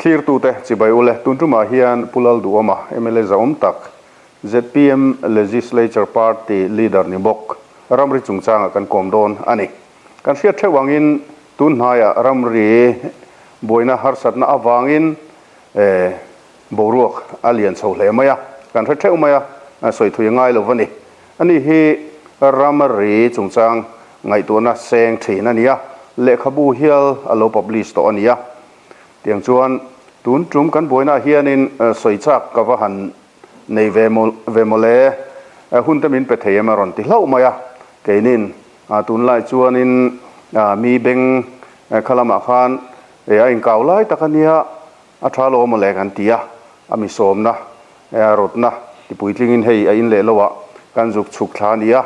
Thlirtute chibai ule, tun tumah hian Pu Lalduhawma, mla zahawm tak, zpm Legislature Party Leader ni bawk, ramri chungchangah kan kawm dawn a ni. Kan hriat theuh angin tun hnaiah ramri buaina harsatna avangin boruak a lian chho hle mai a, kan hre theuh mai a, sawi thui a ngai lo va ni. Ani hi ramri chungchang ngaihtuahna seng thin a ni a, lehkhabu hial a lo publish tawh a ni a. Tiang chuan tun tum kan buainaah hianin sawi chak ka va han nei ve ve mawle, hun te min pe thei em a rawn ti hlauh mai a. Keinin tunlai chuanin mi beng kha lamah khan a inkau lai tak a nia, A tha lo mawle kan ti a, a mi sawmna, a rawtna ti puitlingin hei a in leh lo ah kan zuk chhuk thla a ni a,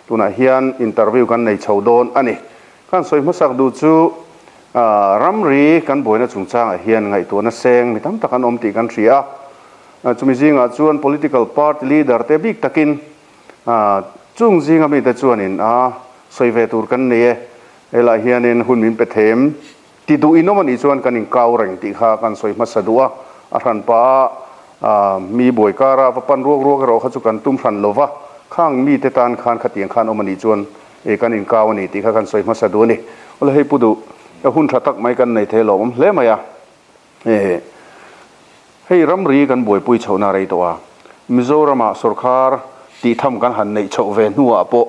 tunah hian interview kan nei chho dawn a ni. Kan sawi hmasak duh chu ramri kan buaina chungchangah hian ngaihtuahna seng mi tam tak an awm tih kan hria a, chumi zingah chuan political party leader te bik takin chung zinga mite chuanin a sawi ve tur kan nei e, helaiah hianin hun min pe them. Ti duh in awm a nih chuan kan inkau reng tih kha kan sawi hmasa duh a, a hran pah a mi buai kara va pan ruak ruak erawh kha chu kan tum hran lo va, khang mite tan khan khatiang khan awm a nih chuan e kan inkau a ni tih kha kan sawi hmasa duh a ni. Awle hei pu duh, hun tha tak mai kan nei thei lawmawm hle mai a, e. Hei ramri kan buaipui chhohna rei tawh a, Mizoramah sawrkhar tihtham kan han neih chhoh ve hnuah pawh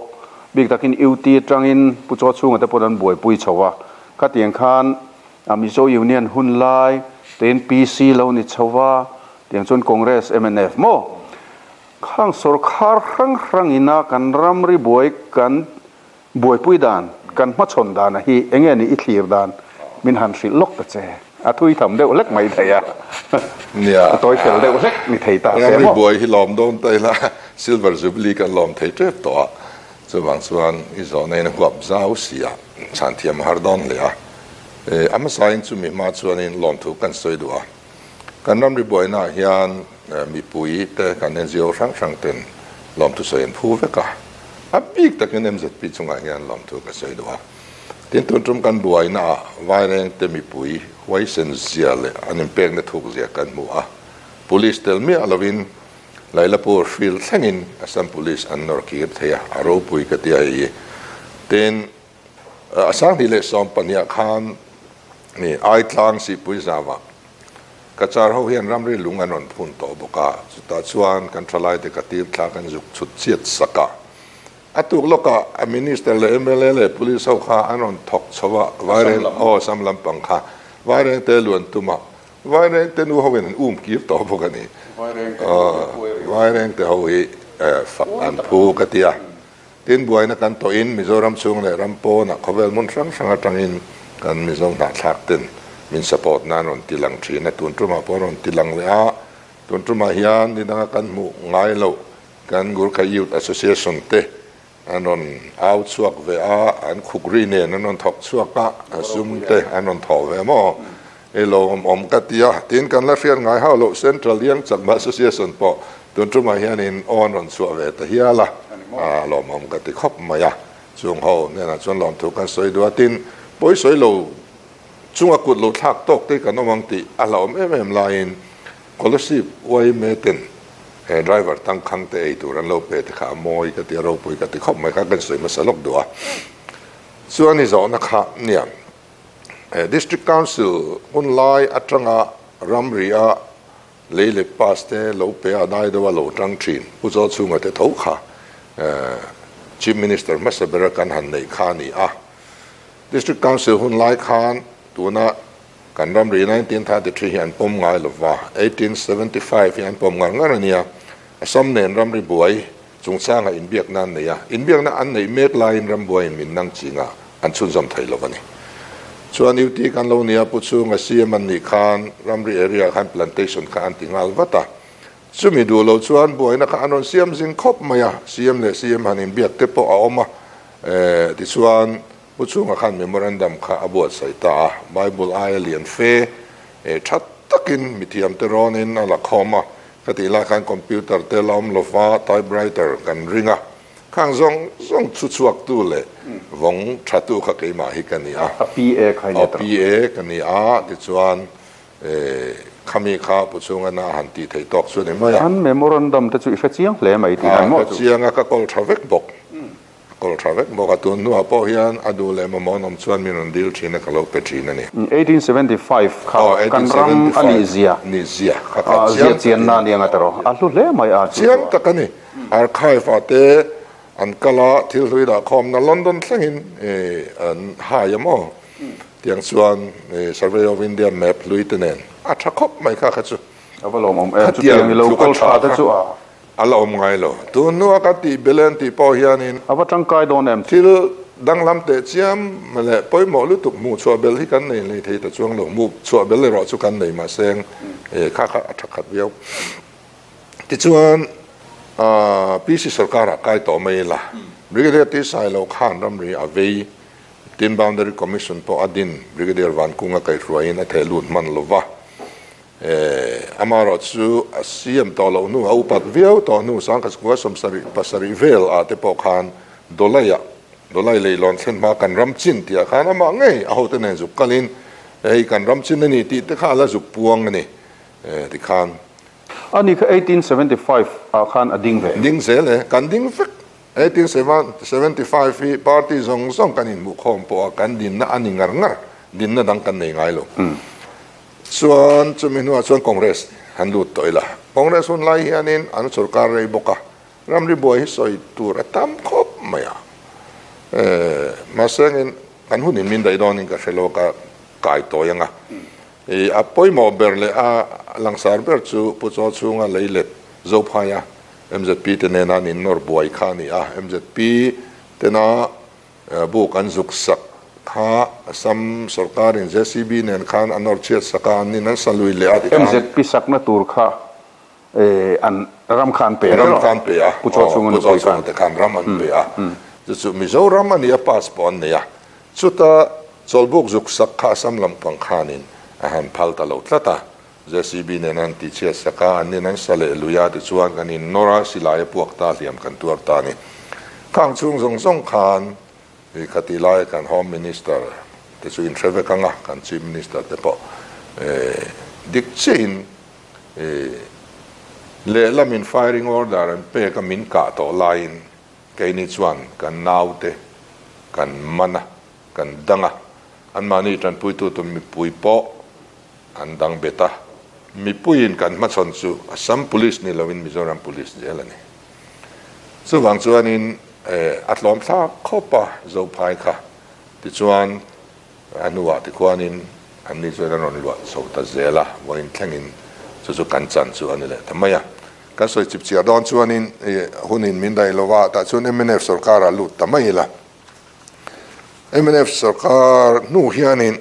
bik takin UT atangin Pu Chaw chhunga te pawh an buaipui chho a, khatiang khan Mizo Union hun lai tein PC lo ni chho va, tiang chuan Congress, mnf maw? Khang sawrkhar hrang hrangina kan ramri buai kan Buaipui dan, kan hmachhawn dana hi enge ni i thlir dan min han hrilh lawk ta che. A thui tham deuh hlek mai thei a, Nia, a tawi fel deuh hlek ni thei ta se Ramri maw? buai hi lawm dawn ta ila, Silver Jubilee kan lawm thei tep tawh a, chuvang chuan i zawhna in a huap zau si a, chhan thiam a har dawn hle a. A hmasain chumi hma chuanin lawmthu kan sawi duh a, Kan ramri buainaah hian mipui te kan NGO hrang hrang ten lawmthu sawi an phu vek a, a bik takin MZP chungah hian lawmthu ka sawi duh a. Tin, tun tum kan buainaah Vairengte mipui huaisen zia leh an inpekna thuk zia kan hmu a, Police tel miah lovin Lailapur hril thlengin Assam Police an nawr kir thei a, a ropui ka ti a hei hi. Tin, A 2012 ah khan Aitlang Sihpui Zava Cachar ho hian ramri lung an rawn phun tawh bawk a, chutah chuan kan thalaite ka tir thla kan zuk chhut chiat sak a. A tuk lawkah a Minister leh mla leh Police ho kha an rawn thawk chho a, Vaireng aw Assam lampang kha Vairengte luan tumah Vairengte nu ho in an um kir tawh bawk a ni. Vairengte ho hi fak an phu ka ti a. Tin, buaina kan tawhin Mizoram chhung leh ram pawnah khawvel hmun hrang hrang atangin kan Mizo hnahthlak ten min support nan rawn ti lang thin a, tun tumah pawh rawn ti lang leh a, tun tumah hian ni danga kan hmuh ngai loh kan Gurkha Youth Association te an rawn au chhuak ve a, an khuk ri nen an rawn thawk chhuak a, sum te an rawn thawh ve maw? I lawmawm ka ti a, tin kan la hriat ngai hauh loh Central Young Chakma Association pawh tun tumah hianin aw an rawn chhuah ve ta hial a, a lawmawm ka ti khawp mai a, chung ho hnenah chuan lawmthu kan sawi duh a, tin pawi sawi lo chunga kut lo thlak tawk te kan awm ang tih a hlauhawm em em laiin Scholarship yma ten he driver tangkhang te ei tur an lo pe te kha a mawi ka ti a, ropui ka ti khawp mai kha kan sawi hmasa lawk duh a, chuan i zawhna kha nia. District Council hun lai atanga ramri a lei leh pass te lo pe a dai deuh a lo tang thin. Pu Chaw chhunga te tho kha Chief Minister hmasa bera kan han neih kha a ni a. District Council hun lai khan tuna kan ramri 1933 hi an pawm ngai lova, 1875 hi an pawm ngar ngar a nia. Assam nen ramri buai Chungchanga inbiakna an nei a, inbiakna an neih mek laiin rambuaiin min nang chinga an chhunzawm thei lo a ni. Chuan UT kan lo nia Pu Chhunga CM an nih khan ramri area ah khan plantation kha an ti nghal vat a, chumi duh lo chuan buaina kha an rawn siam zing khawp mai a, CM leh CM han inbiak te pawh a awm a, tichuan Pu Chhunga khan memorandum kha a buatsaih ta a, Bible aia lian fe tha takin mithiamte rawnin a la khawm a, Ka tih lai khan computer te la awm lova typewriter kan ring a, khang zawng zawng thu chhuaktu leh vawng thatu kha keimah hi ka ni a. A PA kha i ni ta. A PA ka ni a, tichuan Khami kha Pu Chhunga na han tih theih tawk chu a ni mai a. An memorandum te chu i hre chiang hle mai tih han maw chu. A hre chiang a, ka kawl tha vek bawk. Ka kawl tha vek bawk a, tun hnuah pawh hian a duh leh mamawh an awm chuan min rawn dil thin a, ka lo pe thin a ni. 1875 kha kan ram a nih zia. Nih zia kha kha chiang tak a ni. Zia chianna a ni anga tawh a hlu hle mai a chu. Chiang tak a ni. Archive ah te an kal a, thil hlui dah khawmna London thlengin an hai a maw? Tiang chuan Survey of India map hlui te nen a tha khawp mai kha kha chu. A va lawmawm em, chutiang i lo kawl tha te chu a. A la awm ngai lo. Tun hnua ka tih belh en tih pawh hianin. A va tangkai dawn em? Thil danglam teh chiam leh pawimawh lutuk hmuh chhuah belh hi kan nei hlei thei ta chuang lo. Hmuh chhuah belh erawh chu kan nei mahse kha kha a tha khat viau. Tichuan PC sorkarah kai tawh mai ila, Brigadier T Sailo khan ramri a vei, tin Boundary Commission pawh a din, Brigadier Vankunga kaihhruaiin a theh lut hman lo va. Amaherawh chu a siam tawh loh hnu, a upat viau tawh hnu Sangkhaskua 77 vel ah te pawh khan Dawlaiah, Dawlai leilawn thlen hma kan ram chin tih ah khan amah ngei a hote nen zuk kalin hei kan ram chin a ni tih te kha a la zuk puang a ni tikhan. Ani kha 1875 ah khan a ding ve. Ding zel e, kan ding vek. 1875 hi party zawng zawng kan inhmuhkhawm pawh a kan dinna a ni ngar ngar, dinna dang kan nei ngai lo. Chuan chumi hnuah chuan Congress han lut tawh ila. Congress hun lai hianin an sorkar rei bawk a, ramri buai hi sawi tur a tam khawp mai a. Mahse engin kan hunin min daih dawnin ka hre lo ka kai tawi ang a. I a pawimawh ber leh a langsar ber chu Pu Chaw chhunga lei let Zophaia mzp te nena an innawr buai kha a ni a. Mzp tena buk an zuk sak kha Assam sorkarin JCB nen khan a nawr chhiat sak a, an nin an sa lui leh a tikhan. Mzp sakna tur kha an ram kha an pe a. Ram kha an pe a. Pu Chaw chhunga nupui khan. Pu Chaw chhunga te khan ram an pe a. Chu chu Mizoram a ni a, pass pawh an nei a. Chuta chawlhbuk zuk sak kha Assam lampang khanin a han phal ta lo tlat a, JCB nen an tichhiat sak a, an nin an sa leh lui a, tichuan kan innawr a, silai a puak ta, hliam kan tuar ta a ni. Khang chhung zawng zawng khan khati lai kan Home Minister te chu inhre vek ang a, kan Chief Minister te pawh dik chiahin lehlamin firing order an pek a, min kah tawh laiin Keini chuan kan naute kan man a, kan dang a, anmahni tanpuitu tur mipui pawh an dang bet a, mipuiin kan hmachhawn chu Assam Police ni loin Mizoram Police zel a ni. Chuvang chuanin a tlawm thlak khawp a Zophai kha, tichuan A hnuah tikhuanin anni chuan an rawn luah chho ta zel a, vawiin thlengin chu chu kan chan chu a ni leh ta mai a. Kan sawi chip chiah dawn chuanin hunin min daih lo va, tah chuan mnf sorkar a lut ta mai ila. Mnf sorkar hnu hianin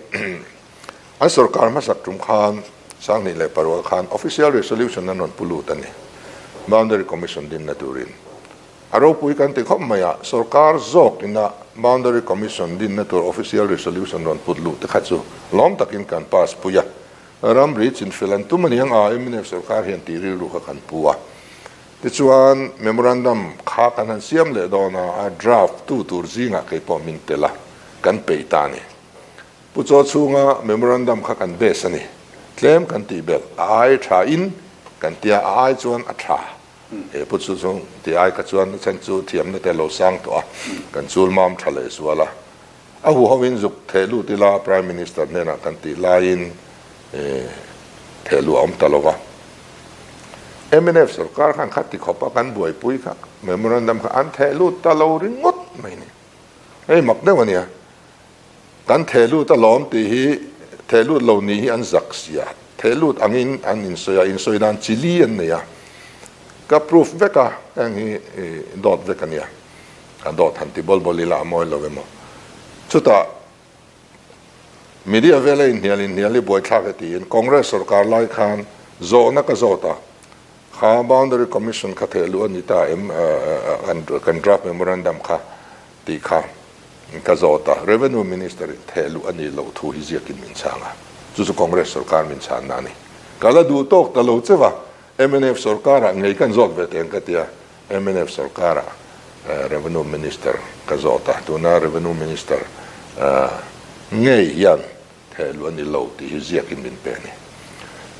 an sorkar hmasak tum khan 2006 khan official resolution an rawn pu lut a ni, Boundary Commission dinna turin. A ropui kan ti khawp mai a, sorkar zawk ina Boundary Commission dinna tur official resolution rawn put luh te kha chu lawm takin kan pass pui a, ramri chinfel an tum aniang a, mnf sorkar hian tih rilru kha kan pu a. Tichuan memorandum kha kan han siam leh dawn a, a draft tu tur zingah kei pawh min tel a, kan peih ta a ni. Pu Chaw chhunga memorandum kha kan base a ni, tlem kan tih belh, a ai tha in kan tia, a ai chuan a tha. He pu chu chu ti ai kha chuan a chhan chu thiamna te lo sang tawh a, kan chul mam tha leh zual a. A huho in zuk theh lut ila Prime Minister hnenah kan tih laiin theh luh a awm ta lo va. Mnf sorkar khan kha ti khawp a kan buaipui kha memorandum kha an theh lut ta lo ringawt mai ni. Hei mak deuh a nia. Kan theh lut alawm tih hi theh lut lo nih hi an zak sia. Theh lut angin an insawi a, insawi dan chi li an nei a. Ka proof vek a, heng hi dawt vek a nia. A dawt han ti bawl bawl ila a mawi lo emaw. Chutah media vela inhnial inhnial hi buaithlak e tiin Congress sorkar lai khan zawhna ka zawt a, kha Boundary Commission kha theh luh a ni ta em kan draft memorandum kha tih kha Ka zawt a, Revenue Minister in theh luh a nih loh thu hi ziakin min chhang a, chu chu Congress sorkar min chhanna a ni. Ka la duh tawk ta lo cheu a, mnf sorkarah ngei kan zawt ve teng ka ti a, mnf sorkarah Revenue Minister ka zawt a, tuna Revenue Minister ngei hian theh luh a ni lo tih hi ziakin min pe a ni.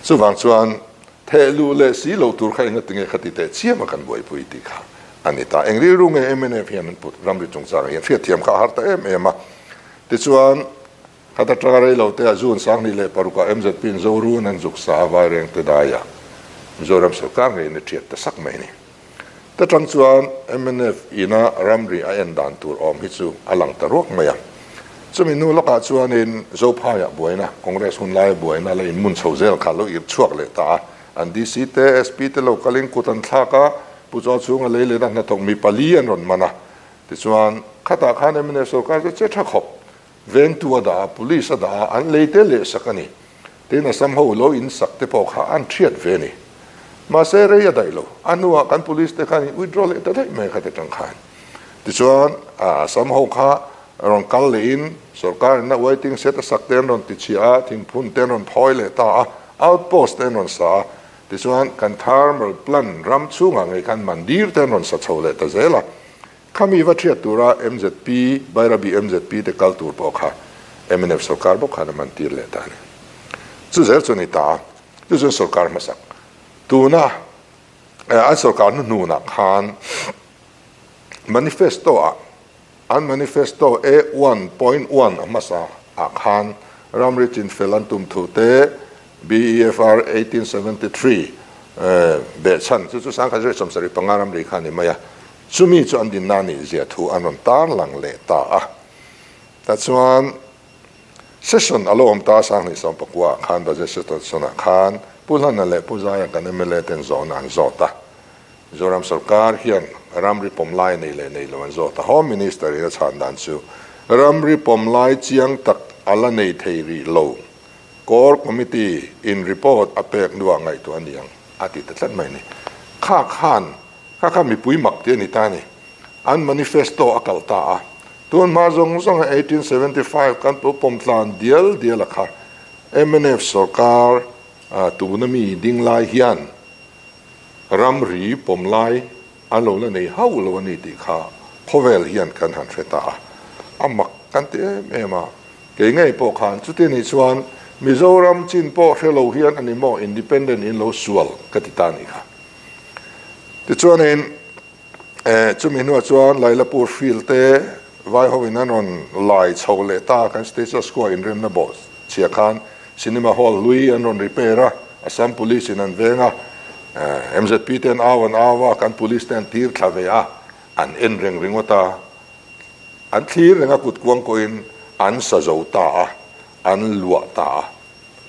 Chuvang chuan theh luh leh si lo tur kha engatinge kha ti teh chiam a kan buaipui tih kha a ni ta. Eng rilru nge mnf hian an put ramri chungchangah hian hriatthiam kha a har ta em em a. Tichuan, khat atanga rei lo te ah June 2006 ah MZP in Zorun an zuk sa a Vaireng te daiah Mizoram sorkar ngeiin a thiat ta sak mai a ni. Ta tang chuan mnf ina ramri a en dan tur awm hi chu a lang ta ruak mai a. Chumi hnu lawkah chuanin Zophaiah buaina, Congress hun laia buaina la inmun chho zel kha lo irh chhuak leh ta a. An DC te, SP te lo kalin kut an thlak a, Pu Chaw chhunga lei lehna hnathawk mi pali an rawn man a. Tichuan, khatah khan mnf sorkar chu che tha khawp. Vengtu a dah a, Police a dah a, an lei te leh sak a ni. Tin, Assam ho lo in sak te pawh kha an thiat ve a ni. Mahse, rei a daih lo. A hnuah kan Police te khan in withdraw leh ta daih mai kha te tang khan. Tichuan, Assam ho kha rawn kal lehin sorkar in a waiting shed a sak te an rawn ti chhia a, thingphun te an rawn thawi leh ta a, outpost te an rawn sa a. Tichuan, kan thermal plant ram chhungah ngei khan mandir te an rawn sa chho leh ta zel a. Khami va thiat tura mzp, Bairabi mzp te kal tur pawh kha mnf sorkar bawk khan a man tir leh ta a ni. Chu zel chu a ni ta a, chu chuan sorkar hmasak tuna an sorkar hnuhnunah khan manifesto ah an manifesto A 1.1 a hmasa ah khan ramri chinfel an tum thu te BEFR 1873 behchhan chu chu 1975 ramri kha a ni mai a. Chumi chu an dinna nih zia thu an rawn tar lang leh ta a. Tah chuan session a lo awm ta 2019 ah khan budget session ah khan Pu Hlana leh Pu Zaia kan mla ten zawhna an zawt a. Mizoram sorkar hian ramri pawm lai nei leh nei lo an zawt a. Home Minister in a chhan dan chu ramri pawm lai chiang tak a la nei thei rih lo. Core Committee in report a pek hnuah ngaihtuah a ni ang a ti ta tlat mai a ni. Kha khan Kha kha mipui mak tih a ni ta a ni. An manifesto a kalh ta a. Tun hma zawng zawnga 1875 kan pu pawmtlan dial dial a kha mnf sorkar tuna mi ding lai hian ramri pawm lai an lo la nei hauh lo a ni tih kha khawvel hian kan han hre ta a. A mak kan ti em em a. Kei ngei pawh khan chuti nih chuan Mizoram chin pawh hre lo hian a ni maw independent in lo sual ka ti ta a nih kha. Tichuanin chumi hnuah chuan Lailapur field te vai hoin an rawn lai chho leh ta kan status quo inremna bawh chhia khan cinema hall hlui an rawn repair a, Assam Police in an veng a, MZP te an au an au a, kan police te an tir thla ve a, an en reng ringawt a, an thlir reng a kut kuang kawhin an sa zo ta a, an luah ta a.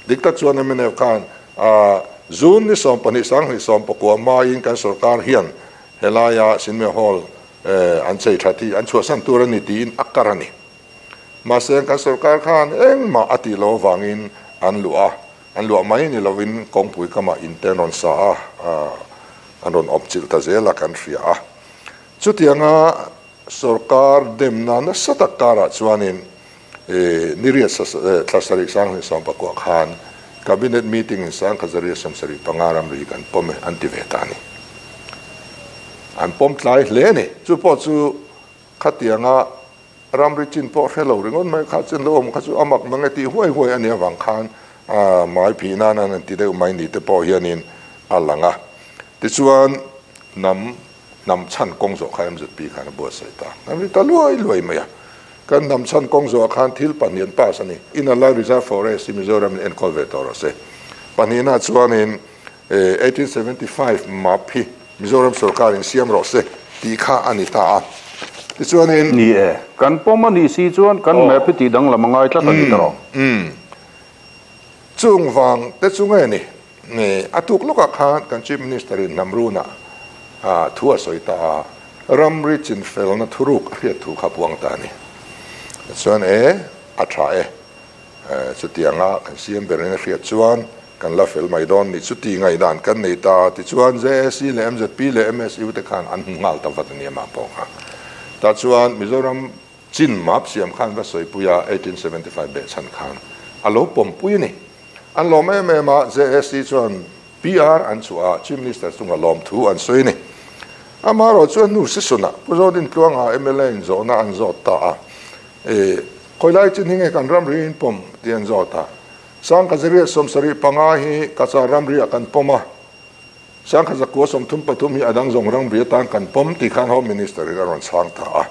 Dik tak chuan mnf khan June ni 12 2019 maiin kan sorkar hian helaia cinema hall an chei that hi an chhuahsan tur a ni tiin a kar a ni. Mahse kan sorkar khan engmah a tih loh avangin an luah a, an luah mai ni lovin kawngpui kamah in te an rawn sa a, an rawn awpchilh ta zel a kan hria a. Chutianga Sorkar demna nasa tak karah chuanin niriat thla sarih 2019 khan Cabinet meeting in 1975 ramri kan pawm e an ti ve ta a ni. An pawm tlai hle a ni. Chu pawh chu khatianga ramri chin pawh hre lo ringawt mai kha chin lo awm kha chu a mak mang e tih huai huai a nih avang khan mai phih nan an ti deuh mai ni te pawh hianin a lang a. Tichuan hnam Hnam chhan kawng zawh kha MZP khan a buatsaih ta. Kan ri ta luai luai mai a. Kan hnam chhan kawng zawhah khan thil pahnih an pass a ni. Inner Line Reserve Forest hi Mizoram in enkawl ve tawh rawh se. Pahnihna chuanin 1875 map hi Mizoram sorkar in siam rawh se tih kha a ni ta a. Tichuanin. Ni e, kan pawm a nih si chuan kan map hi tih danglam a ngai tlat a ni ta rawh. Chung vang te chu nge ni? A tuk lawkah khan kan Chief Minister in hnam runah thu a sawi ta a, ramri chinfelna thuruk a hriat thu kha puang ta a ni. Chuan e, a tha e, chutianga kan siam berin a hriat chuan kan la fel mai dawn ni chuti ngaihdan kan nei ta a, tichuan JAC leh MZP leh MSU te khan an hmu nghal ta vat a ni amah pawh kha. Tah chuan Mizoram Chin map siam khan va sawipui a, 1875 behchhan khan a lo pawmpui a ni. An lawm em em a, JAC chuan PR an chhuah a, Chief Minister chunga lawm thu an sawi a ni. Amaherawh chuan hnu session-ah Pu Zodintluanga mla in zawhna an zawt ta a, E, khawilai chin hi nge kan ramri in pawm? tih an zawt a. 1875 hi Cachar ramri-ah kan pawm a, 1933 hi a dang zawng ramri atan kan pawm tih khan Home Minister-in a rawn chhang ta a.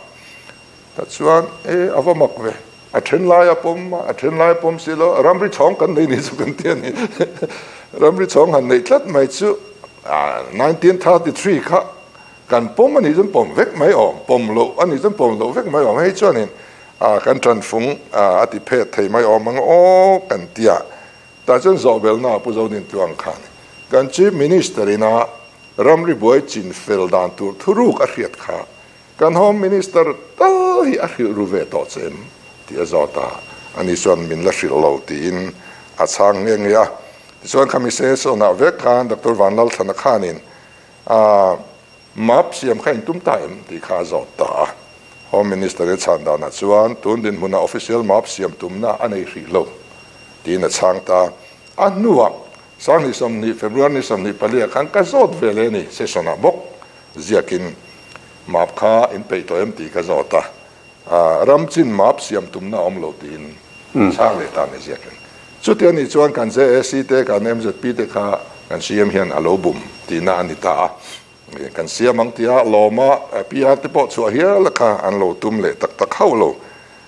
Tah chuan, E, a va mak ve, a then lai a pawm a, a then lai a pawm si lo, ramri chhawng kan nei ni chu kan ti a ni. Ramri chhawng han neih tlat mai chu 1933 kha kan pawm a nih chuan pawm vek mai awm, pawm loh a nih chuan pawm loh vek mai awm. Hei chuanin kan tanfung a ti phet thei mai awm ang aw kan ti a. Tah chuan zawhbelna Pu Zodintluang khan kan Chief Minister ina ramri buai chin fel dan tur thuruk a hriat kha kan Home Minister tal hi a hrilh ru ve tawh che em tih a zawt a, ani chuan min la hrilh lo tiin a chhang nghe nghe a. Tichuan khami session-ah vek khan Doctor Vanlalthlana khanin a Map siam kha intum ta em tih kha a zawt ta a. Home Minister i chhan danah chuan tun dinhmunah official map siam tumna a nei hrih lo tiin a chhang ta. A hnuah Sanghnih 20 February ni 24 ah khan ka zawt ve leh a ni session ah bawk ziakin map kha in peih tawh em tih ka zawt a. Ram chin map siam tumna a awm lo tiin chhang leh ta a ni ziakin. Chuti a nih chuan kan JAC te kan MZP te kha kan CM hian a lo bum tihna a ni ta a. Kan siam ang tia lawma PR te pawh chhuah hial kha an lo tum leh tak tak hauh lo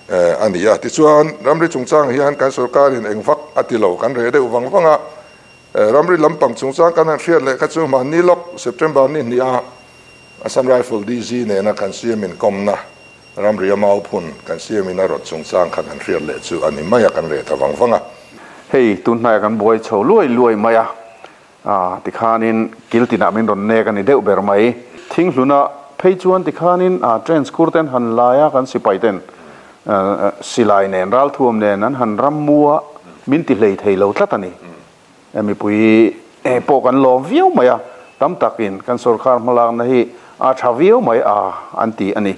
a ni a. Tichuan ramri chungchang hian kan sorkarin eng vak a ti lo kan reh deuh vang vang a. Ramri lampang chungchang kan han hriat leh kha chu hmanni lawk September ni hnih a Assam Rifle DG nena kan CM inkawmna ramri a mau phun kan CM in a rawt chungchang kha kan hriat leh chu a ni mai a kan reh ta vang vang a. Hei tun hnaiah kan buai chho luai luai mai a. A, tikhanin kil tinah min rawn nek a ni deuh ber mai. Thinghluna phei chuan tikhanin a train school ten han lai a, kan sipai ten silai nen ralthuam nen an han ram mu a, min ti hlei thei lo tlat a ni. Mipui pawh kan lawm viau mai a, tam takin kan sorkar hmalakna hi a tha viau mai a an ti a ni.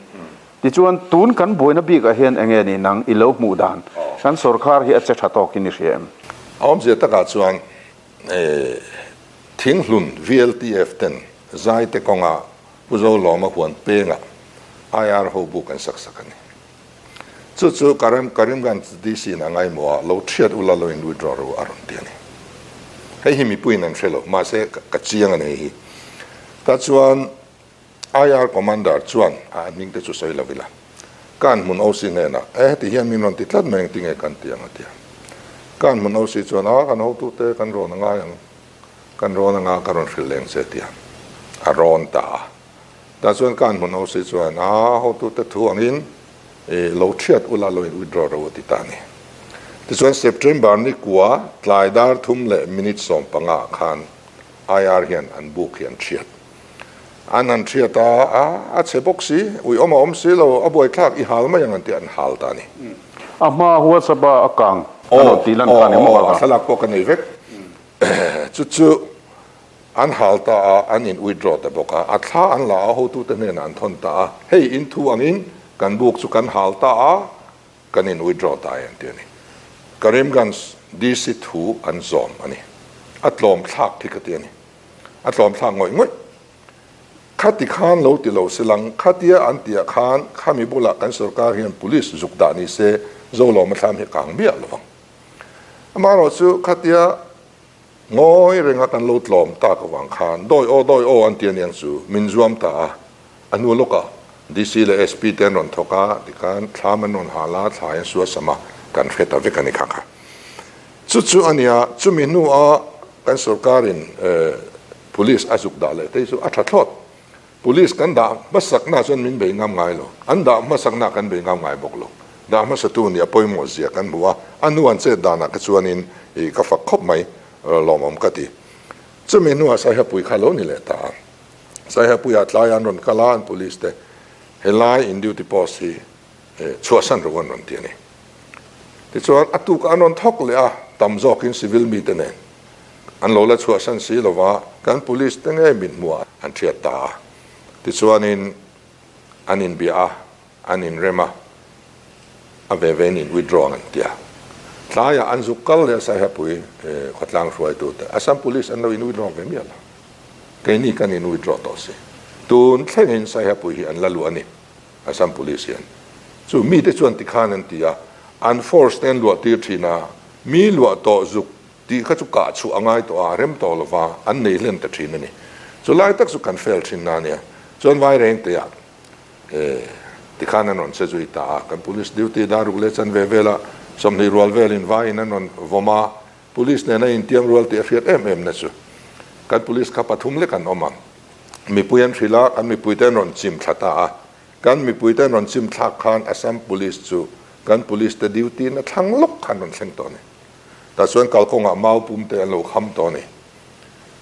Tichuan tun kan buaina bikah hian enge ni nang i lo hmuh dan? Kan sorkar hi a che tha tawkin i hria em? A awmzia takah chuan Thinghlun VLTF ten Zaite kawnga Pu Zolawma huan pengah IR ho buk an sak sak a ni. Chu chu Karim Karimganj DC in a ngaimawh a, lo thiat ula lo in withdraw ru a rawn ti a ni. Hei hi mipuiin an hre lo, mahse ka chiang a ni hei hi. Tah chuan IR Commander chuan a hming te chu sawi lo ila, ka an hmun OC hnenah, E heti hian min rawn ti tlat mai engti nge kan ti ang a ti a. Ka an hmun OC chuan, A kan hotute kan rawn a ngai ang, kan rawn anga ka rawn hrilh leng che a ti a. A rawn ta a. Tah chuan ka an hmun OC chuan, A hotute thu angin i lo thiat ula lo in withdraw ro a ti ta a ni. Tichuan September ni kua tlai dar thum leh minute 15 ah khan IR hian an buk hi an thiat. An han hriat a, a, a chhe bawk si, ui awm a awm si lo, a buaithlak i hal mai ang an ti a, an hal ta a ni. A hma WhatsApp a a kang a lo tih lan kha ni maw? Aw, a thlalak pawh ka nei vek. Chu chu an hal ta a, an in withdraw ta bawk a, a thla an la a, hotute hnenah an thawn ta a, hei in thu angin kan buk chu kan hal ta a, kan in withdraw ta e an ti a ni. Karimganj DC thu an zawm a ni. A tlawm thlak khi ka ti a ni. A tlawm thlak ngawih ngawih. Khati khan lo ti lo se lang, khatia an tihah khan khami bulah kan sorkar hian police zuk dah ni se Zolawma thlam hi kang miah lo vang. Amaherawh chu khatia ngawi renga kan lo tlawm tak avang khan dawi aw dawi aw an ti aniang chu min zuam ta a, a hnu lawkah DC leh SP te an rawn thawk a, tikhan thlam an rawn hal a, thlai an suasam a, kan hre ta vek a ni kha kha. Chu chu a nia, chumi hnua kan sorkarin police a zuk dah leh te hi chu a tha thlawt. Police kan dah hmasakna chuan min bei ngam ngai lo, an dah hmasakna kan bei ngam ngai bawk lo. Dah hmasatu nih a pawimawh zia kan hmu a, a hnu an chet danah kha chuanin ka fak khawp mai, lawmawm ka ti. Chumi hnuah Saihapui kha lo ni leh ta a, Saihapuiah tlai an rawn kal a, an police te helai in duty post hi chhuahsan rawh an rawn ti a ni. Tichuan a tukah an rawn thawk leh a, tam zawkin civil mite nen an lo la chhuahsan si lova, kan police te ngei mit hmuh ah an thiat ta a. Tichuanin an inbia a, an inrem a, a ve ve in in withdraw ang an ti a. Tlaiah an zuk kal leh a Saihapui khawtlang hruaitute, Assam Police an lo in withdraw ve mial a, keini kan in withdraw tawh si. Tun thlengin Saihapui hi an la luh a ni. Assam Police hian chu mite chuan tikhan an ti a, an force te an luah tir thin a, Mi luah tawh zuk tih kha chu kah chhuah a ngai tawh a, rem tawh lova an nei hlen ta thin a ni. Chu lai tak chu kan fail thin na ania. Chuan Vairengte-ah tikhan an rawn che zui ta a, kan police duty dar ruk leh chanve vela 20 rual velin vaiin an rawn vawm a, police nena intiam rual tih a hriat em em na chu kan police kha pathum lek an awm ang. Mipui an hrilh a, kan mipuite an rawn chim thla ta a, Kan mipuite an rawn chim thlak khan Assam Police chu kan Police te duty na thlang lawk khan rawn thleng tawh a ni. Tah chuan kalkawngah mau pum te an lo kham tawh a ni.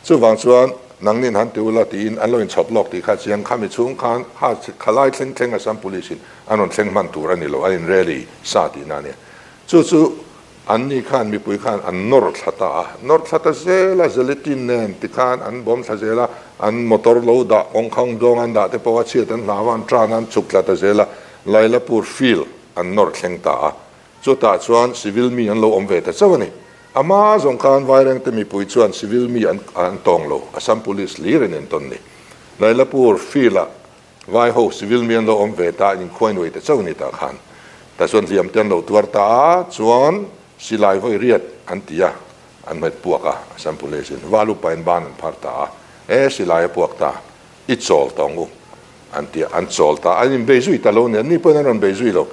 Chuvang chuan nangnin han ti ula tiin an lo inchhawp lawk tih kha chiang khami chhung khan kha khalai thleng thleng Assam Police in an rawn thleng hman tur a ni lo, an in rally sa tihna a nia. Chu chu An ni khan mipui khan an nawr thla ta a, nawr thla ta zel a, gelatin nen ti khan an bawm thla zel a, an motor lo dah kawngkhang zawng an dah te pawh a chhiat an hlau a, an tan a, an chhuk thla ta zel a, Lailapur field an nawr thleng ta a, chutah chuan civil mi an lo awm ve ta chauh a ni. A hma zawng khan Vairengte mipui chuan civil mi an an tawng lo, Assam Police hlir in entawn ni. Lailapur field ah Vai ho civil mi an lo awm ve ta, in khuai nuai ta chauh ni tah khan. Tah chuan hliam te an lo tuar ta a, chuan silai vawi riat an ti a, an hmet puak a, Assam Police in Valu pain ban an phar ta a, e silai a puak ta, i chawl tawng u an ti a, an chawl ta, an inbei zui ta lo ni, an ni pawhin an rawn bei zui lo.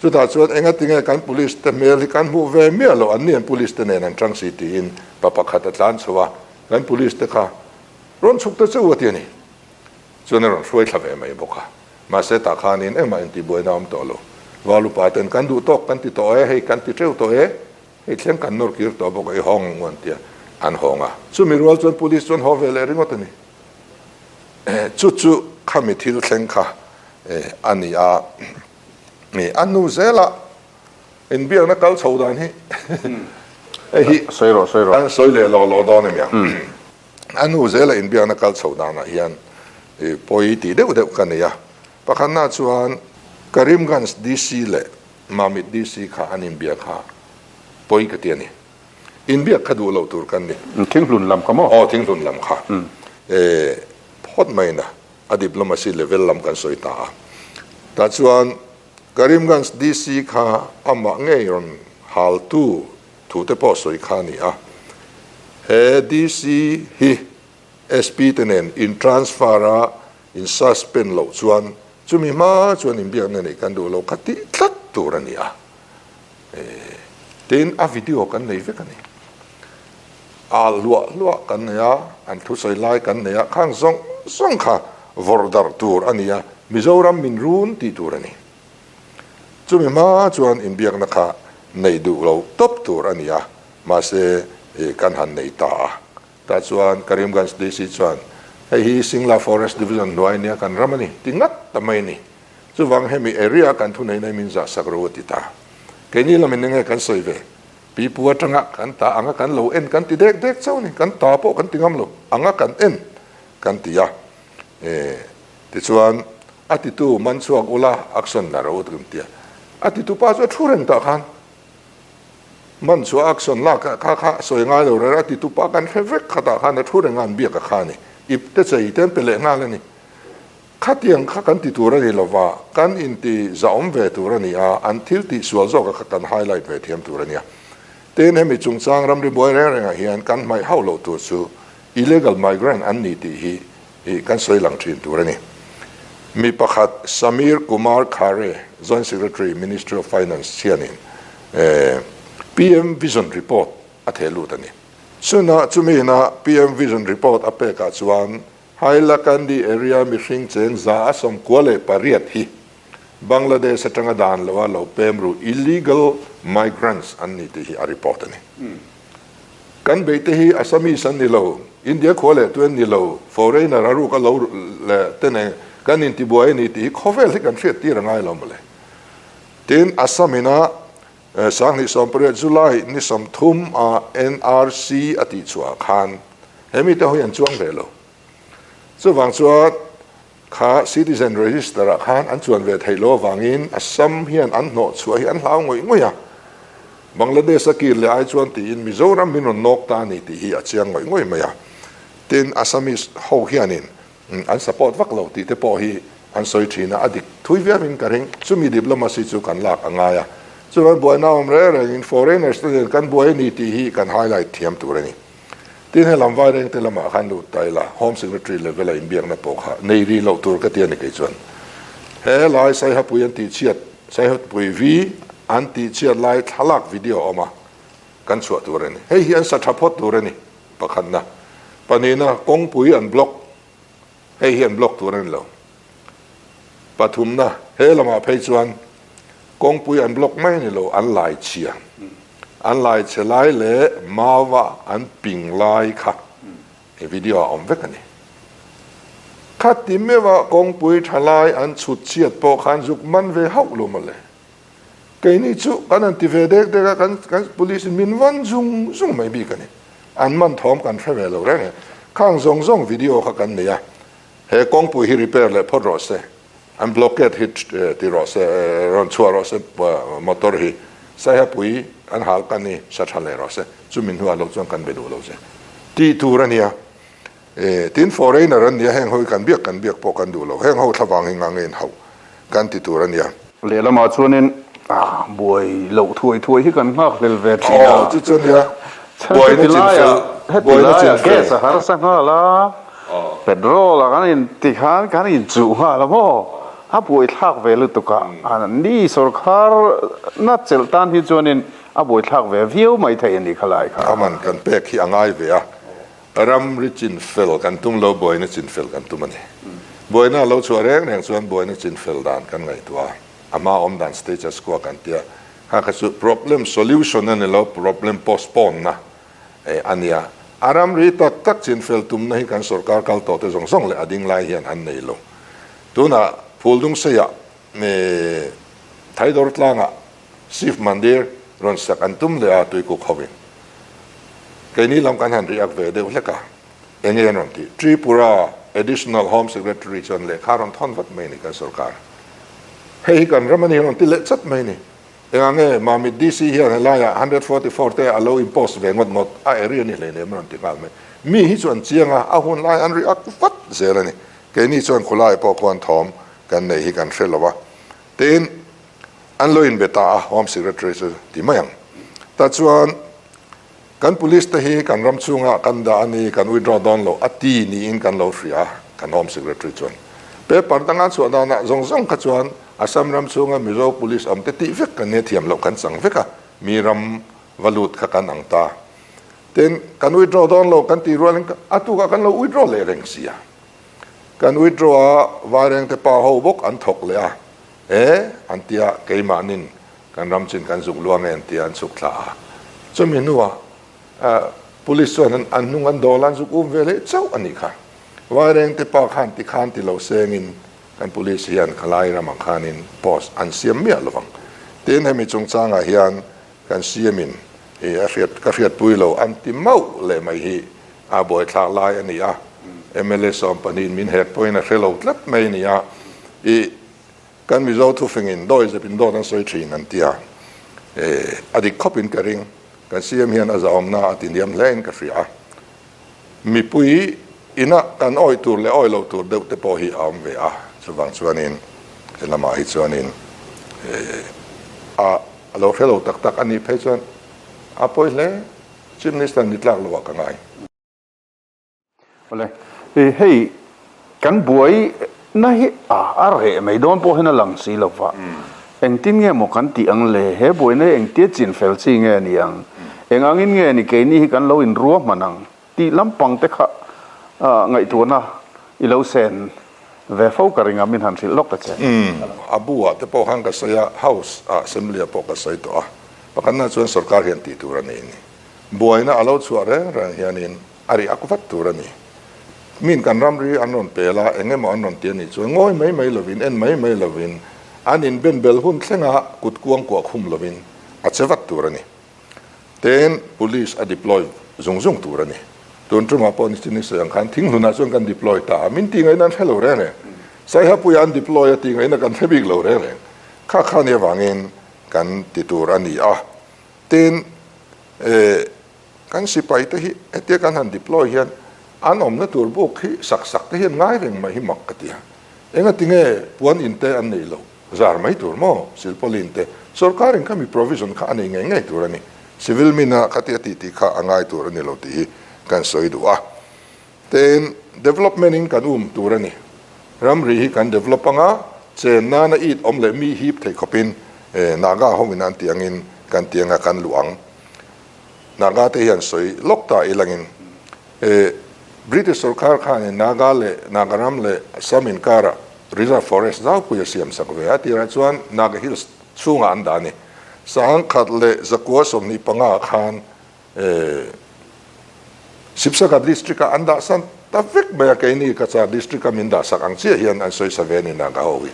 Chutah chuan engatinge kan police te hmel hi kan hmuh ve miah loh, an ni an police te nen an tang si tiin pa pakhat a tlan chho a, kan police te kha rawn chhuk ta chauh a ti a ni. Chuan a rawn hruai thla ve mai bawk a. Mahse tah khanin engmah intihbuaina a awm tawh lo. Val upa ten kan duh tawk kan ti tawh e, hei kan ti teuh tawh e, hei thleng kan nawr kir tawh bawk a, i hawng ang u an ti a, an hawng a. Chumi rual chuan police chuan haw ve leh ringawt a ni. Chu chu khami thil thleng kha a ni a. A hnu zelah inbiakna kal chho dan hi hei hi Sawi rawh, sawi rawh. An sawi leh lawh lawh dawn emiang. A nu zela inbiakna kal chho danah hian pawi tih deuh deuh ka nei a. Pakhatna chuan Karimganj DC leh Mamit DC kha an inbiak kha pawi ka ti a ni. Inbiak kha duh loh tur kan ni. Thinghlun lam kha maw? Aw, Thinghlun lam kha. Phawt mai na a diplomacy level lam kan sawi ta a. Tah chuan Karimganj DC kha amah ngei rawn haltu Thu te pawh sawi kha a ni a, he DC hi SP te nen in transfer a in suspend loh chuan chumi hma chuan inbiakna neih kan duh lo kha tih tlat tur a ni a, tin a video kan nei vek a ni. A hluah hluah kan nei a, an thusawi lai kan nei a, khang zawng zawng kha vawrh darh tur a ni a, Mizoram min run tih tur a ni. Chumi hma chuan inbiakna kha neih duh lo tawp tur a ni a, mahse kan han nei ta a. Tah chuan Karimganj DC chuan, Hei hi Singla Forest Division hnuai nia kan ram a ni, ti ngat ta mai a ni. Chuvang hemi area kan thuneihna hi min zah sak ro a ti ta. Keini lamin enge kan sawi ve? Pipu atanga kan ta anga kan lo en kan ti dek dek chauh a ni, kan ta pawh kan ti ngam lo, anga kan en kan ti a. Tichuan a titu man chhuak ula action la ro kan ti a, a titu pa chu a thu reng tah khan man chhuah action lak kha kha sawi ngai lo reng a titu pa kan hre vek kha tah khan a thu reng a an biak a kha a ni, ip te chei te an pe leh nghal a ni. Khatiang kha kan ti tur a ni lova, kan inti zahawm ve tur a ni a, an thil tih sual zawk a kha kan highlight ve thiam tur a nia. Tin hemi chungchang ramri buai reng rengah hian kan hmaih hauh loh tur chu illegal migrant an ni tih hi hi kan sawi lang thin tur a ni. Mi pakhat Samir Kumar Khare, Joint Secretary, Ministry of Finance hianin PM Vision Report a theh lut a ni. Chuna chumi ina PM Vision Report a pekah chuan Hailakandi area mihring cheng 198 hi Bangladesh atanga dan loa lo pem ru illegal migrants an ni tih hi a report a ni. Kan beihte hi Assamese an ni lo, India khua leh tu an ni lo, foreigner a ruk a lo leh te nen kan intibuai a ni tih hi khawvel hi kan hriat tir a ngai lo mawle. Tin, Assam ina 2018 July ni 30 a NRC a tihchhuah khan he mite ho hi an chuang ve lo. Chuvang chuan Kha citizen register ah khan an chuan ve theih lo avangin Assam hian an hnawh chhuah hi an hlau ngawih ngawih a, Bangladesh a kir leh ai chuan tiin Mizoram min rawn nawk ta a ni tih hi a chiang ngawih ngawih mai a. Tin, Assamese ho hianin an support vak lo tih te pawh hi an sawi thin a, a dik thui viauin ka ring. Chumi diplomacy chu kan lak a ngai a. Chuan buaina awm reng rengin foreigners te nen kan buai a ni tih hi kan highlight thiam tur a ni. Tin, he lam vaireng te lamah khan lut ta ila, Home Secretary level a inbiakna pawh kha nei rih loh tur ka ti a ni kei chuan. He lai Saihapui an tihchhiat, Saihapui vi an tihchhiat lai thlalak video a awm a, kan chhuah tur a ni. Hei hi an sa tha phawt tur a ni, pakhatna. Pahnihna, kawngpui an block, hei hi an block tur a ni lo. Pathumna, he lamah phei chuan kawngpui an block mai a ni lo, an lai chhia. An lai chhe lai leh maua an ping lai kha he video ah awm vek a ni. Khati meuha kawngpui tha lai an chhut chhiat pawh khan zuk man ve hauh lo mawle. Keini chu kan han ti ve dek dek a, kan kan police in min vawn zung zung mai bik a ni. An man thawm kan hre ve lo reng e. Khang zawng zawng video kha kan nei a, he kawngpui hi repair leh phawt rawh se, an blockade hi ti rawh se, rawn chhuah rawh se motor hi, Saihapui an hal kan hi sa tha leh rawh se, chumi hnuah lo chuan kan be duh lo che tih tur a nia. Tin foreigner an nia, heng ho hi kan biak kan biak pawh kan duh lo, heng ho thlavang hi ngang in hauh kan ti tur a nia. Lehlamah chuanin buai loh thuai thuai hi kan nghak hlel ve thin a. Aw chu chu nia, buaina chin fel, buaina chin fel. Gas a harsa nghal a, petrol a kan in ti khan kan in chuh nghal a maw, a buai thlak ve lutuk a, ni sawrkhar na chelh tan hi chuanin a buai thlak ve viau mai thei a ni khalai kha. A man kan pek hi a ngai ve a, Ramri chinfel kan tum lo, buaina chinfel kan tum a ni. Buaina a lo chhuah reng reng chuan buaina chinfel dan kan ngaihtuah a, a hma awm dan status quo kan tia, kha kha chu problem solution a ni lo, problem postpone na a nia. A ramri tak tak chinfel tumna hi kan sorkar kal tawh te zawng zawng leh a ding lai hian an nei lo. Tunah Phuldungseiah Thaidawr tlangah Shiv Mandir rawn sak an tum leh a tuikuk hovin. Keini lam kan han riak ve deuh hlek a, enge an rawn tih? Tripura Additional Home Secretary chuan lehkha rawn thawn vat mai a ni kan sorkar. Hei hi kan ram a ni rawn ti leh chat mai a ni. Engah nge Mamit DC hian helaiah 144 te a lo impose ve ngawt ngawt a area ni hleinem rawn ti nghal mai. Mi hi chu an chiang a, a hun lai an riak vat zel a ni. Keini chuan khulai pawh khuan thawm kan neih hi kan hre lo a. Tin, an lo inbe ta a, Home Secretary chu ti mai ang. Tah chuan kan Police te hi kan ram chhungah kan dah a ni, kan withdraw dawn lo a ti niin kan lo hria a, kan Home Secretary chuan. Paper danga chhuah danah zawng zawng kha chuan Assam ram chhunga Mizo Police awm te tih vek kan nia thiam loh kan chang vek a, mi ram va lut kha kan ang ta. Tin, kan withdraw dawn lo kan tih rualin a tukah kan lo withdraw leh reng si a. Kan withdraw a, Vairengte pa ho bawk an thawk leh a, E, an ti a, keimahnin kan ram chin kan zuk luang e an ti a, an chhuk thla a. Chumi hnuah Police chuan an hnung an dawl a, an zuk um ve leh chauh a nih kha. Vairengte pa khan ti khan ti lo sengin kan Police hian khalai ramah khanin post an siam miah lo vang. Tin, hemi chungchangah hian kan siamin i a hriat ka hriatpui lo an ti mauh leh mai hi a buaithlak lai a ni a. Mla 12 in min hek pawhin a hre lo tlat mai a ni a. I kan Mizo thufingin dawi zepin dawt an sawi thin an ti a, a dik khawpin ka ring. Kan CM hian a zahawmna a ti hniam hlein ka hria a. Mipui ina kan awih tur leh awih loh tur deuh te pawh hi a awm ve a, chuvang chuanin he lamah hi chuanin a lo hre lo tak tak a nih phei chuan a pawi hle. Chief Minister ni tlak loah ka ngai. Awle, hei kan buai na hi a reh mai dawn pawh hian a lang si lo va, engtin nge maw kan tih ang le, he buaina hi engtia chin fel chi nge a ni ang, eng angin nge ni keini hi kan lo inrua hman ang tih lampang te kha ngaihtuahna i lo sen ve fo ka ring a, min han hrilh lawk ta che. A bu ah te pawh khan ka sawi a, House ah Assembly ah pawh ka sawi tawh a, pakhatna chuan sorkar hian tih tur a nei a ni. Buaina a lo chhuah reng reng hianin a ri ak vat tur a ni. Min kan ramri an rawn pel a, eng emaw an rawn ti a nih chuan ngawi mai mai lovin, en mai mai lovin, an inben bel hun thlenga kut kuang kuah khum lovin a che vat tur a ni. Tin, Police a deploy zung zung tur a ni. Tun tumah pawh ni chin i sawi ang khan Thinghlunah chuan kan deploy ta a, min tih ngaihna an hre lo reng reng. Saihapuia an deploy a tih ngaihna kan hre bik lo reng reng. Kha kha nia vangin kan ti tur a ni a. Tin, eh, kan sipai te hi hetia kan han deploy hian an awmna tur buk hi sak sak te hian ngai reng mai hi mak ka ti a. Enga tinge puan in te an neih loh zar mai tur maw silpawlin te. Sorkarin khami provision kha a nei ngei ngei tur a ni. Civil mina khatia tih tih kha a ngai tur a ni lo tih hi kan sawi duh a. Tin, development in kan um tur a ni. Ramri hi kan develop anga, chen nana it awm leh mi hip thei khawpin Naga ho in an tih angin kan ti anga kan luh ang. Naga te hian sawi lawk ta ilangin British sorkar khanin Naga leh Nagaram leh Assam inkara reserve forest zaupui a siam sak ve a, tirah chuan Naga Hills chhungah an dah a ni. 1925 ah khan Sipsagar district ah an dah san ta vek mai a, keini Cachar district a min dah sak ang chiah hian an sawi sa ve a ni Naga ho hi.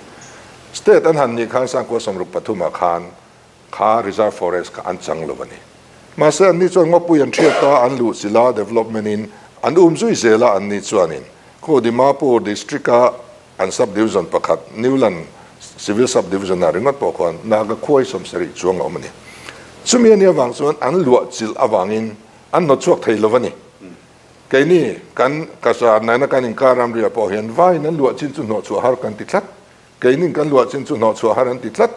State an han nih khan 1963 ah khan Kha reserve forest kha an chang lo a ni. Mahse anni chuan ngawpui an hriat a, an luh chilh a, development in an um zui zel a, anni chuanin khu Dimapur district a an sub division pakhat Newland civil sub division ah ringawt pawh khuan Naga khuai 70 chuang a awm a ni. Chumi a nih avang chuan an luah chilh avangin an hnawt chhuak thei lo a ni. Keini kan Cachar nena kan inkar ramriah pawh hian vaiin an luah chin chu hnawh chhuah har kan ti tlat. Keinin kan luah chin chu hnawh chhuah har an ti tlat.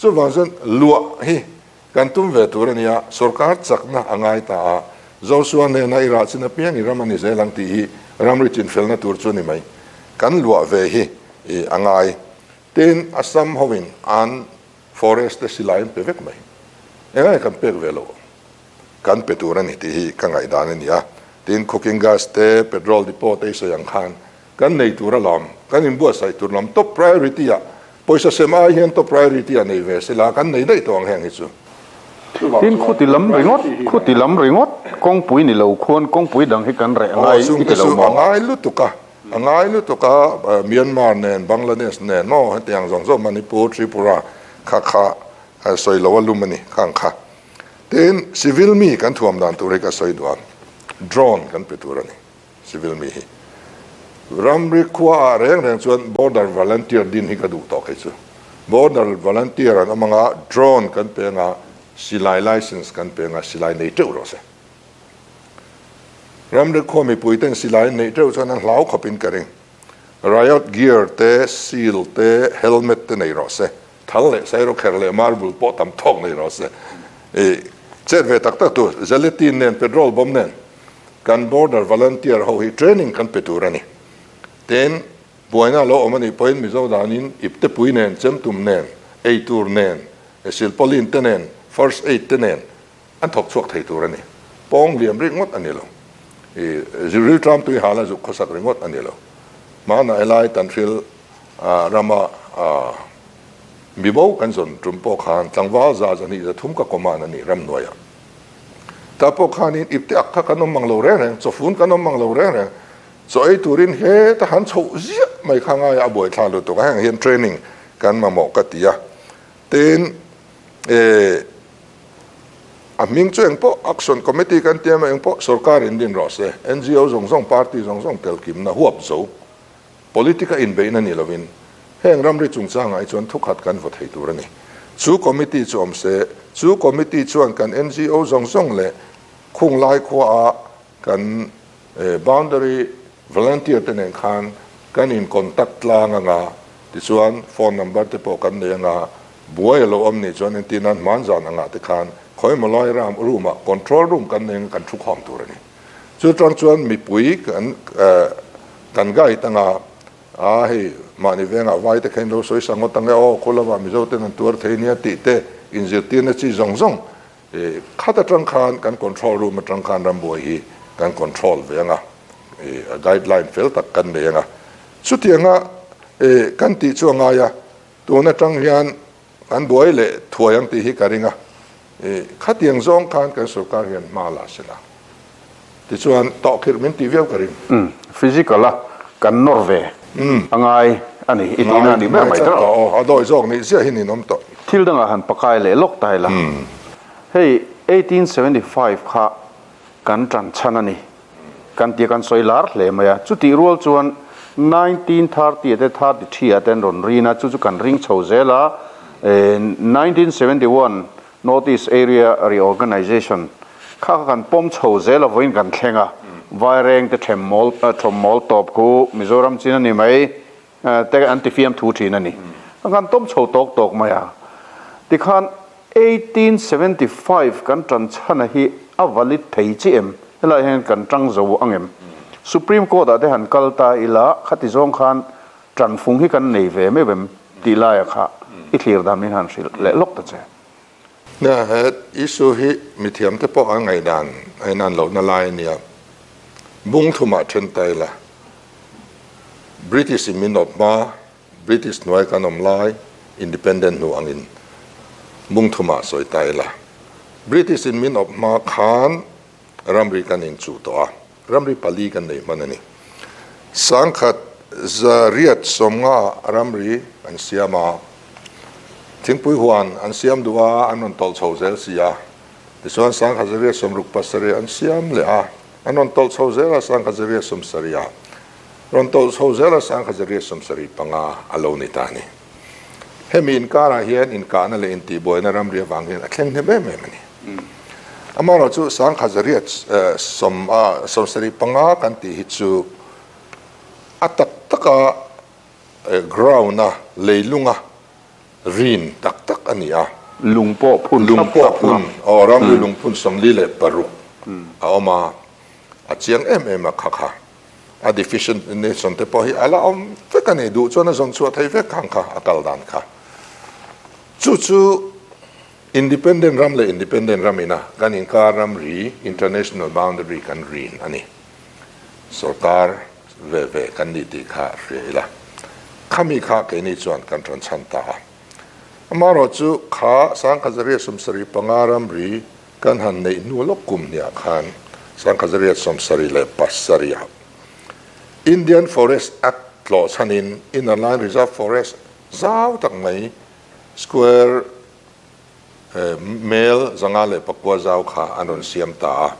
Chuvang chuan luah hi kan tum ve tur a nia, sorkar chakna a ngai ta a, Joshua hnena i rah chin apiang i ram a ni zel ang tih hi ramri chinfelna tur chu a ni mai. Kan luah ve hi a ngai. Tin, Assam hoin an forest te silai an pe vek mai. Engai kan pek ve loh kan pe tur a ni tih hi ka ngaihdan a ni a. Tin, cooking gas te, petrol depot te i sawi ang khan Kan nei tur alawm, kan inbuatsaih tur lam top priority ah pawisa sem ai hian top priority ah nei ve sela kan nei daih tawh ang heng hi chu. Tin khuti lam ringawt, khuti lam ringawt kawngpui ni lo khuan kawngpui dang hi kan reh ngai i ti lo maw? A ngai lutuk a, a ngai lutuk a, Myanmar nen, Bangladesh nen maw hetiang zawng zawng Manipur, Tripura kha kha sawi lo a lum a ni khang kha. Tin civil mi kan thuam dan tur hi ka sawi duh a, drone kan pe tur a ni. Civil mi hi ramri khua ah reng reng chuan border volunteer din hi ka duh tawh kei chu. Border volunteer an awm anga drone kan pe anga silai license kan pe anga silai nei teuh rawh se. Ramri khua mipui ten silai an neih teuh chuan an hlau khawp in ka ring. Riot gear te, seal te, helmet te nei rawh se. Thal leh sairawkher leh marble pawh tam thawk nei rawh se. I chet ve tak tak tur gelatin nen petrol bomb nen Kan border volunteer ho hi training kan pe tur a ni. Tin, buaina lo awm a nih pawhin Mizo danin iptepui nen, chemtum nen, eitur nen, silpaulin te nen, first aid te nen an thawk chhuak thei tur a ni. Pawng liam ringawt a ni lo. I rilṭam tui hala zuk khawsak ringawt a ni lo. Hmanah helai Tanhril rama mibo kan zawn tum pawh khan tlangval za 200 300 ka command a ni ramhnuaiah. Tah pawh khanin ipte ak kha kan awm mang lo reng reng, chawfun kan awm mang lo reng reng. Chaw ei turin heta han chhoh ziah mai kha ngaia a buaithlak lutuk a, heng hian training kan mamawh ka ti a. Tin, eh, a hming chu engpawh Action Committee kan ti emaw engpawh sorkar in din rawh se, NGO zawng zawng, party zawng zawng tel kimna huap zo. Politic a inbeihna ni lovin heng ramri chungchangah hi chuan thukhat kan vaw thei tur a ni. Chu committee chu awm se, chu committee chuan kan NGO zawng zawng leh khunglai khuaah kan boundary volunteer te nen khan kan in contact tlang anga, tichuan phone number te pawh kan nei anga, buai a lo awm nih chuan entir nan hmanzan angah te khan khawimaw lai ram room ah control room kan nei anga kan thu khawm tur a ni. Chu tang chuan mipui kan kan guide anga, a hei mahni vengah vai te kha in lo sawi sa ngawt ang e aw, khaw lamah Mizo ten an tuar thei nia tih te inzirtirna chi zawng zawng khat atang khan kan control room atang khan rambuai hi kan control ve anga, a guideline fel tak kan nei anga. Chutianga kan tih chu a ngai a, tun atang hian Kan buai leh thuai ang tih hi ka ring a, i khatiang zawng khan kan sorkar hian hma la se la, tichuan tawhkhirh min tih viau ka ring. Umm, physical a kan nawr ve a ngai a ni, i tihna a nih ber mai tawh. Aw, a dawi zawk nih ziah hi ninawm tawh. Thil dangah han pakai leh lawk ta ila, hei 1875 kha kan tan chhan a ni. Kan tia kan sawi lar hle mai a, chutih rual chuan 1930 ah te 33 ah te an rawn rin a, chu chu kan ring chho zel a, 1971 North East Area Reorganisation kha kha kan pawm chho zel a vawiin kan thleng a, Vaireng te them mawl thawm mawl tawp khu Mizoram chin a ni mai te an ti fiam thu thin a ni, kan tawm chho tawk tawk mai a, tikhan. 1875 kan ṭan chhana hi a valid thei chi em? Helaiah hian kan ṭang zo ang em? Supreme Court ah te han kal ta ila, khati zawng khan ṭan fung hi kan nei ve meuh em tih laiah kha i thlir dan min han hrilh leh lawk ta che. Nia, he issue hi mithiam te pawh an ngaihdan a inan lohna lai a nia. Bung thumah ṭhen ta ila, British in min awp hma, British hnuai kan awm lai, Independent hnu angin bung thumah sawi ta ila. British in min awp hma khan ramri kan inchuh tawh a, ramri pali kan nei hman a ni. Sangkhat zariat sawmnga ramri an siam a, thingpui huan an siam duh a, an rawn tawlh chho zel si a. Tichuan sangkhat zariat sawmruk pasarih an siam leh a, an rawn tawlh chho zel a, sangkhat zariat sawmsarih ah. Rawn tawlh chho zel a sangkhat zariat 75 a lo ni ta a ni. Hemi inkarah hian inkahna leh intihbuaina ramri avang hian a thleng hnem em em a ni. Amaherawh chu sangkhat zariat 75 kan tih hi chu a tak taka ground-a leilunga rin tak tak a ni a. Lung pawh phun thlap thlap na. Aw ramri lungphun 46 a awm a, a chiang em em a kha kha. A deficient nation te pawh hi a la awm vek a ni, duh chuan a zawn chhuah thei vek ang kha a kal dan kha. Chu chu independent ram leh independent ram ina kan inkar ramri, international boundary, kan rin a ni. Sorkar ve ve kan nih tih kha hria ila. Khami kha keini chuan kan rawn chhan ta a. Amaherawhchu kha Sangkhazaria 75 ramri Kan han neih hnu lawk kum hniah khan Sangkhazariat 77 ah Indian Forest Act tlawh chhanin Inner Line Reserve Forest zau tak mai square mel 509 zau kha an rawn siam ta a,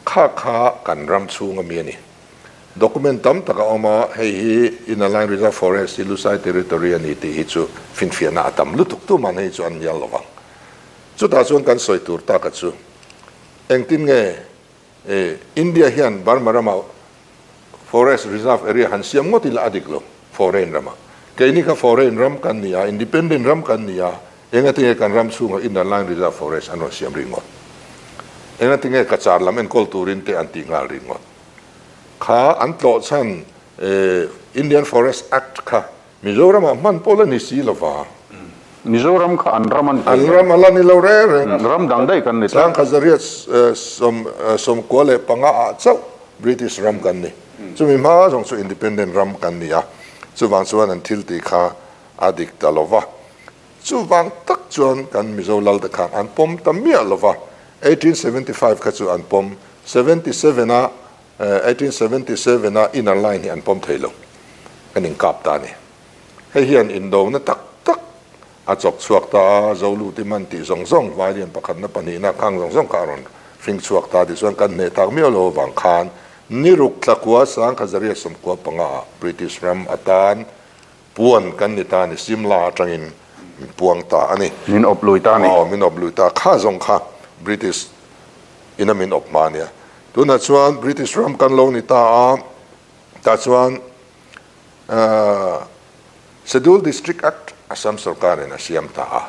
kha kha kan ram chhung ami a ni. Document tam tak a awm a, hei hi Inner Line Reserve Forest hi Lusai Territory a ni tih hi chu finfiahna a tam lutuk tuman hei chu an hnial lovang. Chutah chuan kan sawi tur taka chu engtin nge India hian Burma rama forest reserve area han siam ngawt ila a dik lo, foreign rama. Keini kha foreign ram kan ni a, independent ram kan ni a, engatinge kan ram chhunga inner line reserve forest an rawn siam ringawt? Engatinge Cachar lam enkawl turin te an tih nghal ringawt? Kha an tlawh chhan Indian Forest Act kha Mizoramah hman pawh la ni si lo va. Mizoram kha an ram a ni thei An ram a la ni lo reng reng a. Ram dang daih kan ni tlat. Sangkhat zariat 95 ah chauh British ram kan ni. Chumi hma zawng chu independent ram kan ni a. Chuvang chuan an thil tih kha a dik ta lo va. Chuvang tak chuan kan Mizo lal te khan an pawm ta miah lo va. 1875 kha chu an pawm. 77 ah 1877 a inner line hi an pawm thei lo, kan inkap ta a ni. Hei hian indona tak tak a chawk chhuak ta a, Zoluti man tih zawng zawng, Vailian pakhatna pahnihna khang zawng zawng kha a rawn hring chhuak ta tichuan kan hneh tak miau lo avang khan niruk thlakua sangkhazaria 95 ah British ram atan puan kan ni ta a ni, Simla atangin min puang ta a ni. Min awp lui ta a ni. Aw, min awp lui ta. Kha zawng kha British ina min awp hma a nia. Tunah chuan British ram kan lo ni ta a, tah chuan Schedule District Act Assam sorkarin a siam ta a.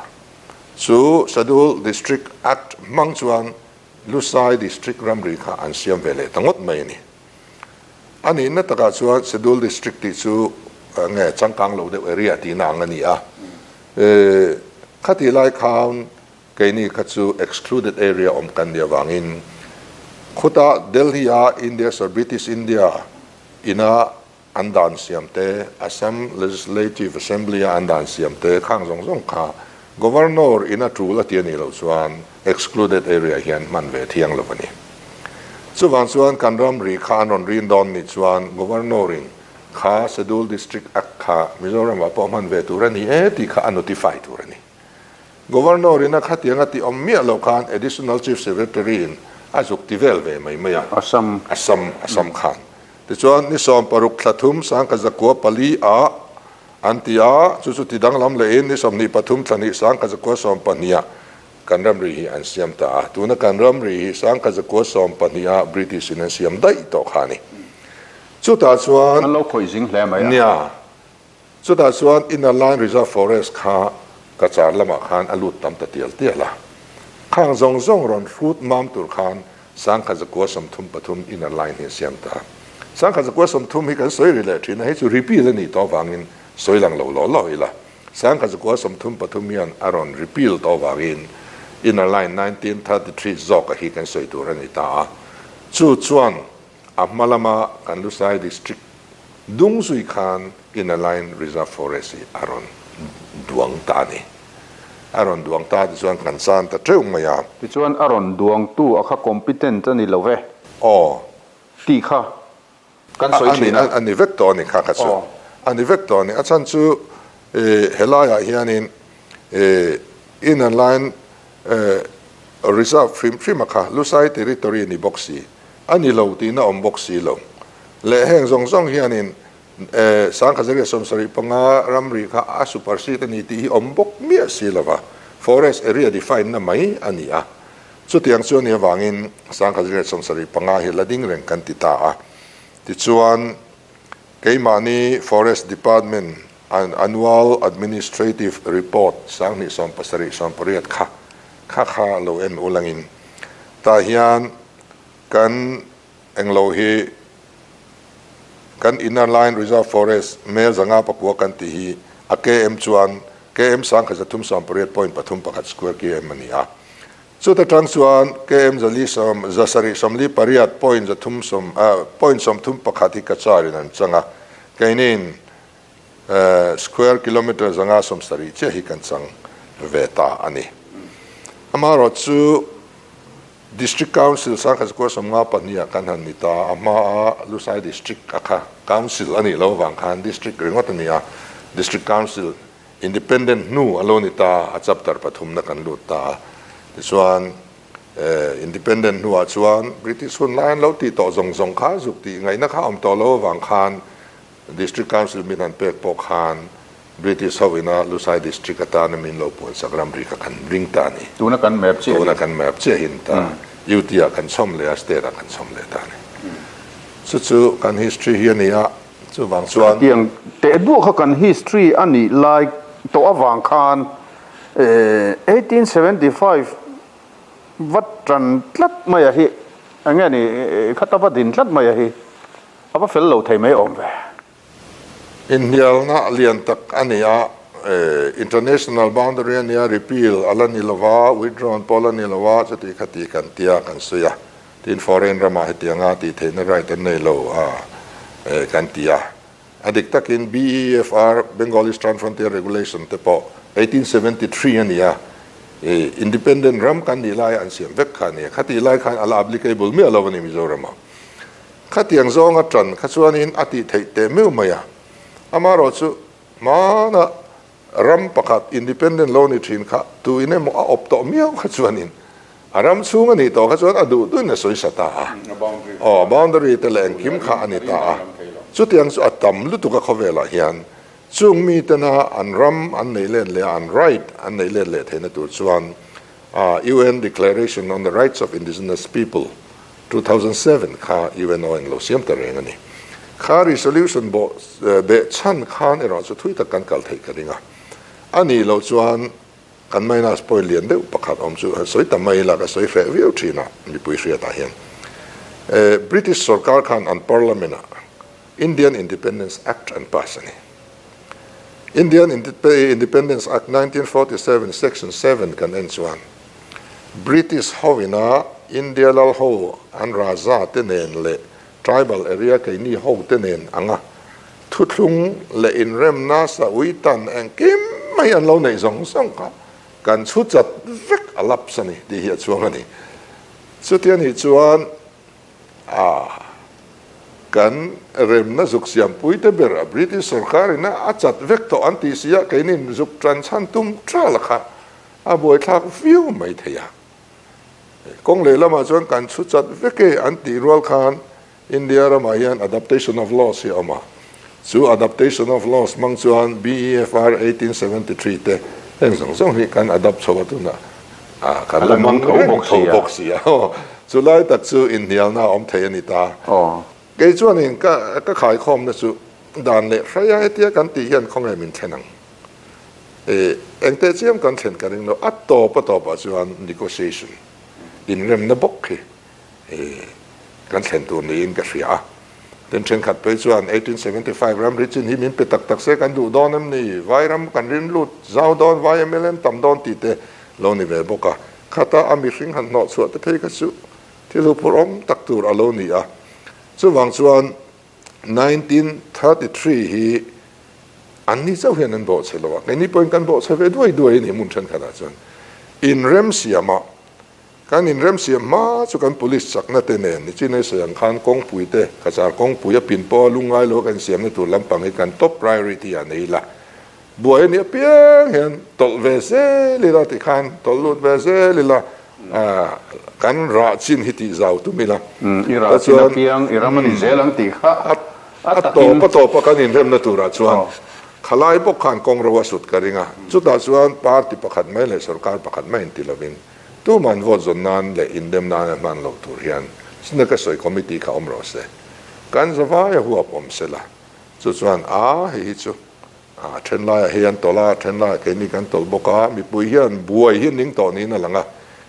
Chu Schedule District Act hmang chuan Lusai District ramri kha an siam ve leh ta ngawt mai a ni. A nihna takah chuan Schedule District tih chu nge changkang lo deuh area tihna ang a ni a. Khatih lai khan Keini kha chu excluded area awm kan nih avangin khuta Delhi-a India sor British India ina an dan siam te, Assam Legislative Assembly-a an dan siam te khang zawng zawng kha Governor ina tul a ti a nih loh chuan excluded area hian hman ve thiang lo a ni. Chuvang chuan kan ramri kha an rawn rin dawn nih chuan Governor-in kha Schedule District Act kha Mizoram-ah pawh hman ve tur a ni e tih kha a notify tur a ni. Governor in a khatiang a tih awm miah loh khan Additional Chief Secretary in a zuk ti vel ve mai mai a. Assam. Assam, Assam khan. Tichuan ni 16 thla thum sangkhat 904 ah an ti a, chu chu ti danglam leh in ni 23 thla hnih sangkhat 912 ah kan ramri hi an siam ta a. Tuna kan ramri hi sangkhat 912 ah British in an siam daih tawh kha a ni. Chutah chuan. An lo khawih zing hle mai a. Nia. Chutah chuan Inner Line Reserve Forest kha Cachar lamah khan a lut tam ta tial tial a. Khang zawng zawng rawn hrut mam tur khan 1933 Inner Line hi a siam ta. 1930 hi kan sawi ri leh thin a, hei chu repeal a nih tawh avangin sawi lang lo law law ila. 1933 hian a rawn repeal tawh avangin Inner Line 1933 zawka hi kan sawi tur a ni ta a. Chu chuan a hma lama kan Lusai District dung zui khan Inner Line Reserve Forest hi a rawn duang ta a ni. A rawn duang ta tichuan kan chan ta teuh mai a. Tichuan a rawn duangtu a kha competent a ni lo ve. Aw. Tih kha kan sawi thin a. A ni vek tawh a ni kha kha chu. A ni vek tawh a ni. A chhan chu helaiah hianin Inner Line Reserve hrim hrim a kha Lusai Territory a ni bawk si. A ni lo tihna awm bawk si lo. Leh heng zawng zawng hianin 1975 ramri kha a supersede a ni tih hi awm bawk miah si lo va, forest area define na mai a ni a. Chutiang chu a nih avangin 1975 hi la ding reng kan ti ta a. Tichuan, keimahni Forest Department Annual Administrative Report 2017 18 kha kha kha lo en ulangin tah hian kan Englo hi kan Inner Line Reserve Forest mel 509 kan tih hi a km chuan km 1338 point pathum pakhat square km a ni a. Chuta tang chuan km zali sawm zasarih sawmli pariat point zathum sawm point sawmthum pakhat hi Cachar in an chang a, keinin Square kilometre 570 chiah hi kan chang ve ta a ni. Amaherawh chu District Council 1952 ah kan han ni ta, a hmaa Lusai District a kha Council a nih loh avang khan District ringawt a ni a, District Council Independent hnu a lo ni ta, a chapter pathumna kan lut ta a. Tichuan Independent hnuah chuan British hun lai an lo tih tawh zawng zawng kha zuk tih ngaihna kha a awm tawh loh avang khan District Council min han pek pawh khan British ho ina Lusai District atana min lo puansak ramri kha kan ring ta a ni. Tuna kan map chiah hi. Tuna kan map chiah hi ta. UT ah kan chhawm leh a, State ah kan chhawm leh ta a ni. Chu chu kan history hi a ni a, chuvang chuan. Tiang teh duah kha kan history a nih lai tawh avang khan 1875 va tan tlat mai a hi, eng nge ni khata va din tlat mai a hi. A va fel lo thei mai awm ve. Inhnialna lian tak a ni a, international boundary a nia, repeal a la ni lo va, withdrawn pawh a la ni lo va, chuti khati kan tia kan sawi a, tin foreign ramah hetianga tih theihna right an nei lo a kan ti a. A dik takin BEFR, Bengal Eastern Frontier Regulation te pawh 1873 a ni a, independent ram kan nih laia an siam vek kha a ni a, khatih lai khan a la applicable miah lo a ni Mizoramah. Khatiang zawnga tan kha chuanin a tih theih teh meuh mai a, amaherawh chu hmana ram pakhat independent lo ni thin kha tuin emaw a awp tawh miau kha chuanin a ram chhung a nih tawh kha chuan a duh duhin a sawi sa ta a, aw boundary te leh engkim kha a ni ta a, chutiang chu a tam lutuk a khawvelah hian chung mitena an ram an neih let leh a, an right an neih let leh theihna tur chuan UN Declaration on the Rights of Indigenous People 2007 kha UNO in lo siam ta reng a ni. Kha resolution bawh beh chhan khan erawh chu thui tak kan kal theih ka ring a. A nih loh chuan kan minus point lian deuh pakhat awm chu han sawi ta mai ila ka sawi hreh viau thin a mipui hriatah hian. British sorkar khan an parliament ah Indian Independence Act an pass a ni. Indian Independence Act 1947 Section 7 kan en chuan British ho ina India lal ho an Raja te nen leh tribal area keini ho te nen anga thuthlung leh inremna sa uitan engkim mai an lo neih zawng zawng kha kan chhu chat vek a lapse a ni tih hi a chuang a ni. Chutia nih chuan A kan remna zuk siampui te ber a British sorkar in a chat vek tawh an tih si a, keinin zuk tan chhan tum tral kha a buaithlak viau mai thei a. Kawng lehlamah chuan kan chhu chat vek e an tih rual khan India ramah hian adaptation of laws hi a awm a. Chu adaptation of laws hmang chuan BEFR 1873 te heng zawng zawng hi kan adapt chho a tunah kan la hmang reng tho bawk si a. Chu lai tak chu inhnialna a awm thei a ni ta. Kei chuanin ka ka khaikhawmna chu dan leh hraia hetia kan tih hian khawnge min thlen ang. Engte chiam kan thlen ka ring lo, a tawp a tawpah chuan negotiation, inremna bawk hi kan thlen tur niin ka hria a. Tin thenkhat phei chuan 1875 ramri chin hi min pe tak tak se kan duh dawn em ni, vai ram kan rin lut zau dawn, vai mla an tam dawn tih te lo ni ve bawk a. Khata a mihring han hnawh chhuah te phei kha chu thil huphurhawm tak tur a lo ni a. Chuvang chuan 1933 hi an ni chauh hian an bawhchhe lo a, keini pawhin kan bawhchhe ve duai duai a ni hmun thenkhatah chuan inremsiamah kan inremsiam hma chu kan police chakna te nen nichin ei sawi ang khan kawngpui te Cachar kawngpui a pin pawha lungngai lo a kan siamna tur lampang hi kan top priority ah nei ila Buai a nih apiang hian tawlh ve zel ila tikhan tawlh lut ve zel ila kan rah chin hi tih zau tum ila. I rah chin apiang i ram a ni zel ang tih kha a tawp a tawp a kan inremna turah chuan khalai bawk khan kawng ro a sut ka ring a, chutah chuan party pakhat mai leh sorkar pakhat mai inti lovin tuman vote zawn nan leh indem nan a hman loh tur hian china ka sawi committee kha awm rawh se, kan zavai a huap awm sela chu chuan a hei hi chu A then laiah hei an tawlh a, a then laiah keini kan tawlh bawk a, mipui hian buai hi ning tawh niin a lang a,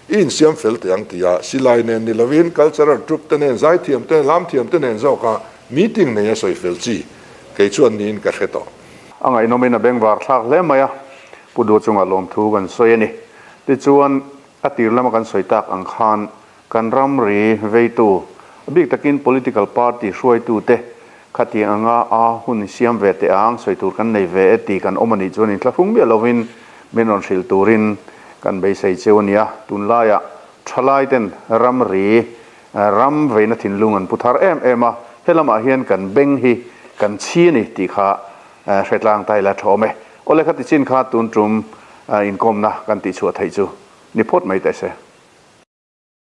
i insiam fel teh ang tia silai nen ni lovin cultural troupe te nen, zaithiam te, lamthiam te nen zawka meeting nei a sawi fel chi kei chuan niin ka hre tawh. A ngaihnawmin a bengvar thlak hle mai a, Pu Dua chungah lawmthu kan sawi a ni. Tichuan, a tir lama kan sawi tak ang khan Kan ramri veitu, a bik takin political party hruaitute khatiang anga a hun siam ve teh ang, sawi tur kan nei ve e tih kan awm a nih chuan inthlahrung miah lovin min rawn hrilh turin kan beisei cheu a nia. Tunlaiah thalaiten ramri ram veina thinlung an pu thar em em a, helamah hian kan beng hi kan chhi a ni tih kha hretlang ta ila tha awm e. Awle khati chin kha tun tum inkawmna kan tihchhuah theih chu ni phawt mai teh se.